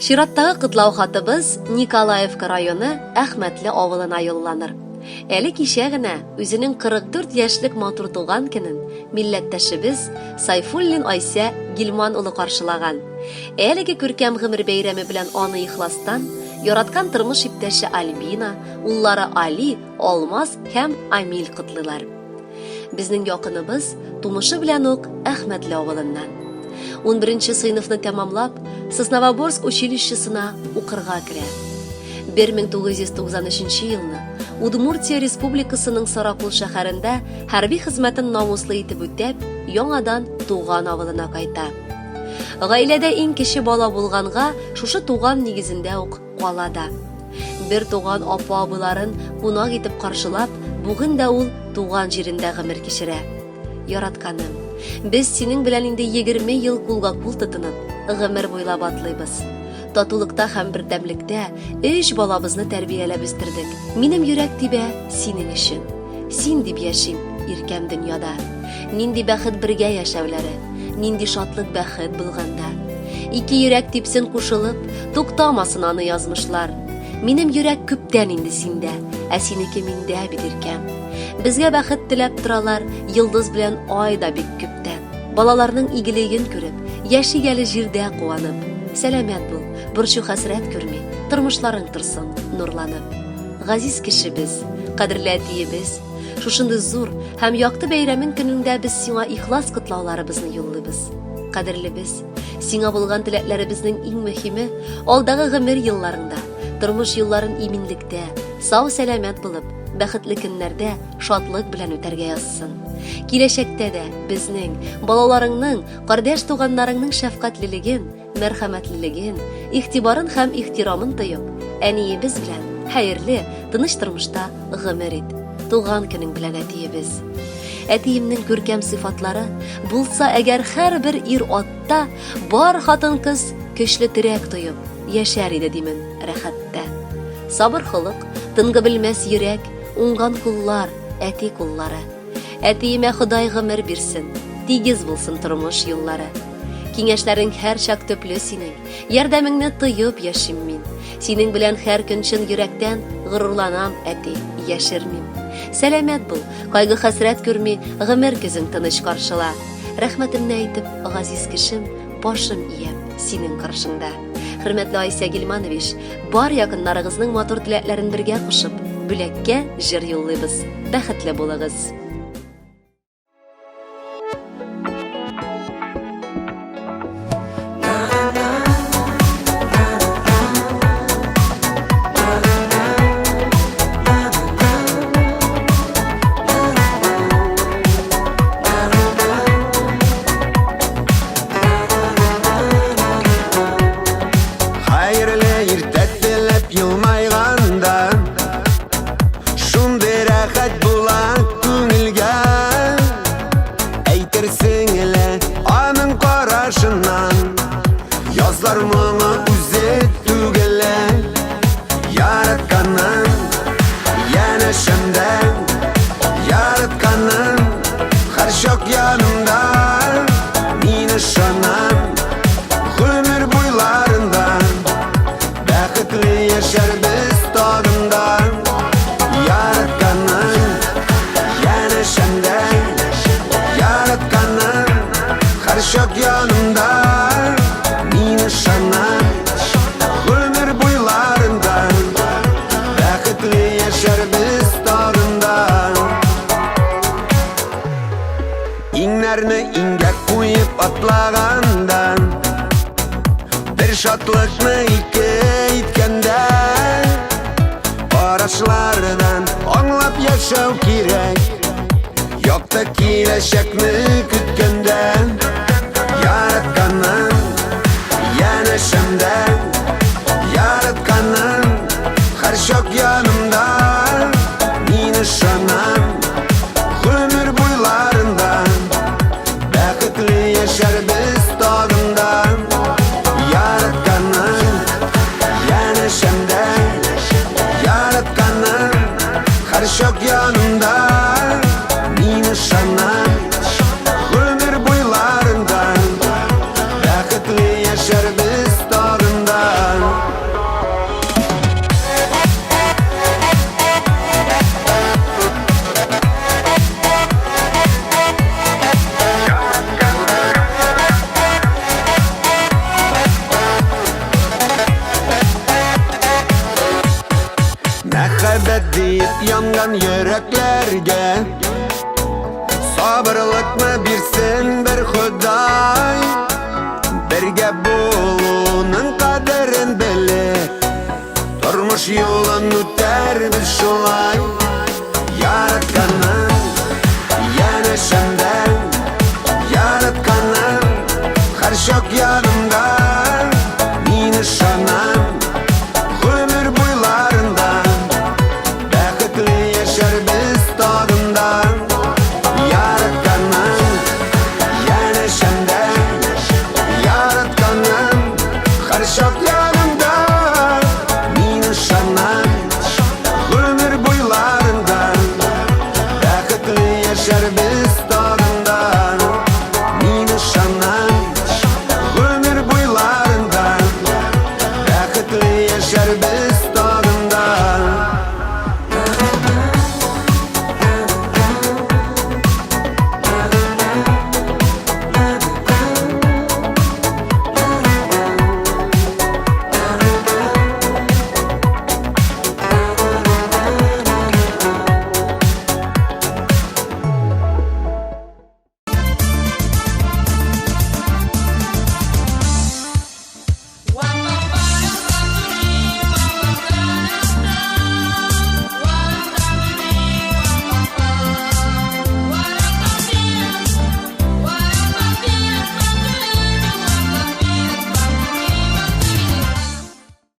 Чираттагы котлау хатыбыз Николаевка районы Әхмәтле авылына юлланыр. Әле кичә генә үзенең 44 яшьлек матур туган көнен милләттәшебез Сайфуллин Айсә Гилман улы каршылаган. Әлеге күркәм гомер бәйрәме белән аны ихластан яраткан тормыш иптәше Альбина, уллары Али, Алмаз һәм Амиль котлыйлар. Безнең якыныбыз тумышы белән үк Әхмәтле авылыннан. 11 сыйныфны тәмамлап, Сосновоборск училищесына укырга керә. 1993 елны Удмуртия Республикасының Сарапул шәһәрендә хәрби хезмәтен намуслы итеп үтәп, яңадан туган авылына кайта. Гаиләдә иң кече бала булганга, шушы туган нигезендә үк кала да. Бер туган апа-абыйларын кунак итеп каршылап, бүген дә ул туган җирендә гомер кичерә. Яратканым, без синең белән инде 20 ел кулга-кул тотынып, гомер буйлап атлыйбыз. Татулыкта һәм бердәмлектә өч балабызны тәрбияләп үстердек. Минем йөрәк тибә синең өчен. Син дип яшим иркәм дөньяда. Нинди бәхет бергә яшәүләре, нинди шатлык бәхет булганда. Ике йөрәк типсен кушылып, туктамасын аны язмышлар. Минем йөрәк күптән инде синдә, ә синеке миндә бит иркәм. Безгә бәхет теләп торалар, йолдыз белән ай да бик күптән. Балаларның игелеген күреп, яшик әле җирдә куанып. Сәламәт бул, борчу-хәсрәт күрми, тормышларың торсын нурланып. Газиз кешебез, кадерле әтиебез, шушындый зур һәм якты бәйрәмең көнеңдә без сиңа ихлас котлауларыбызны юллыйбыз. Кадерлебез, сиңа булган теләкләребезнең иң мөһиме, алдагы гомер елларыңда, тормыш юлларын иминлектә, сау-сәламәт булып, бәхетле көннәрдә шатлык белән үтәргә язсын. Киләчәктә дә безнең, балаларыңның, кардәш туганнарыңның шәфкатьлелеген, мәрхәмәтлелеген, игътибарын һәм ихтирамын тоеп, әниебез белән хәерле, тыныч тормышта гомер ит. Туган көнең белән, әтиебез! Әтиемнең күркәм сыйфатлары булса әгәр һәрбер ир-атта, бар хатын-кыз көчле терәк тоеп, яшәр иде димен рәхәттә. Сабыр холык, тынгы белмәс йөрәк, уңган куллар, әти куллары. Әтиемә Ходай гомер бирсен, тигез булсын тормыш юллары. Киңәшләрең һәрчак төпле синең, ярдәмеңне тоеп яшим мин. Синең белән һәр көн чын йөрәктән горурланам, әти, яшермим. Сәламәт бул, кайгы-хәсрәт күрми, гомер көзең тыныч каршыла. Рәхмәтемне әйтеп, газиз кешем, башым иям синең каршыңда. Хөрмәтле Айсә Гильманович, бар якыннарыгызның матур теләкләрен бергә кушып, бүләккә җыр юллыйбыз. Бәхетле булыгыз! Хәерле иртә теләп елмайганда Шундый рәхәт була күңелгә Әйтерсең лә аның карашыннан Язлар моңы үзе түгелә Яратканым янәшәмдә Яратканым һәрчак янымда Мин ышанам гомер буйларында Бәхетле яшәрбез тагын да Яратканым янәшәмдә Яратканым һәрчак янымда Мин ышанам гомер буйларында Бәхетле яшәрбез тагын да Иңнәрне иңгә куеп атлаганда Бер шатлыкны ике иткәндә Карашлардан аңлап яшәү кирәк Якты киләчәкне көткәндә Яратканым янәшәмдә Яратканым һәрчак янымда Мин ышанам гомер буйларында Бәхетле яшәрбез тагын да Яратканым янәшәмдә Яратканым һәрчак янымда Мин ышанам. Сабырлыкны бирсен бер Ходай. Бергә булуның кадерен белеп, тормыш юлын үтәрбез шулай. Яратканым янәшәмдә, яратканым һәрчак янымда. Мин ышанам, гомер буйларында бәхетле яшәрбез тагын да. Яратканым янәшәмдә, яратканым һәрчак янымда. Мин ышанам, гомер буйларында бәхетле яшәрбез.